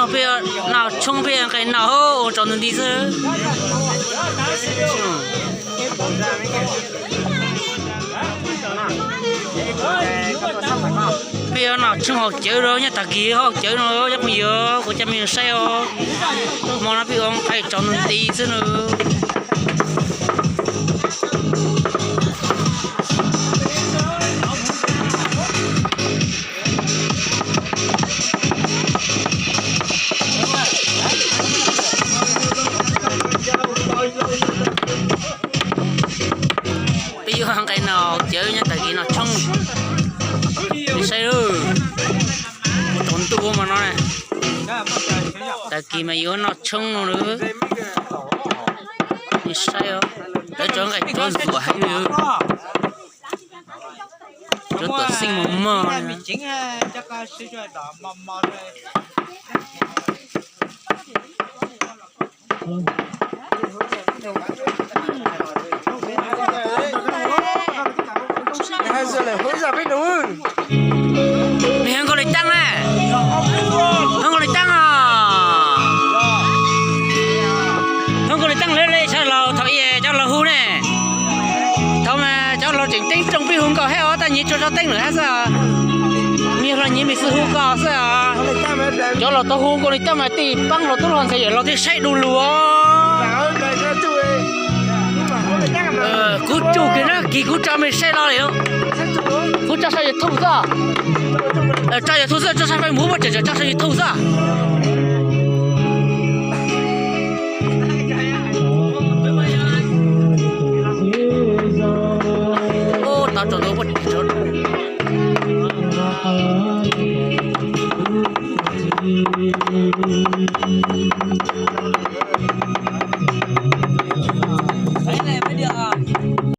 Peb yuav noj tshoob peb yuav nqaij noj ua tsaus ntuj nti xwb. Peb yuav noj tshoob haus cawv rau nyob tag kis haus cawv no cov phooj ywg, kuv coj mej saib os. Hmo no peb ua nqaij tsaus ntuj nti xwb na. Peb yuav nqaij noj cawv nyob tag kis noj tshoob. Mej saib lauj, ua tsaus ntuj mas no, tag kis mas yuav noj tshoob no lauj. Mej saib os, lawv tso nqaij tso ntxuav heev li. Cov tuam xeej mos mos. Nws hwv nkaus li caaj na, hwv nkaus li caaj os, hwv nkaus li caaj le le sawv laug thaum ub cov laug hu ne. Thaum mas cov laug tseem teeb tsoom pib hu nkaus thiab os, tab nyias tsuas tso teeb lawm hab xwb os. Nyias los nyias mej xwb hu nkaus xwb os. Cov laug tau hu nkaus li caaj mas tej paab hluas tub hluas ntxhais yawm laug thiaj saib du lug os. Kuv tsum kiag na, kis kuv tso mej saib los li, kuv tso saum YouTube xwb. Tso YouTube xwb, tso saum Facebook mas tseem tso saum YouTube xwb. Ub, tau tsaus ntuj puag tsev.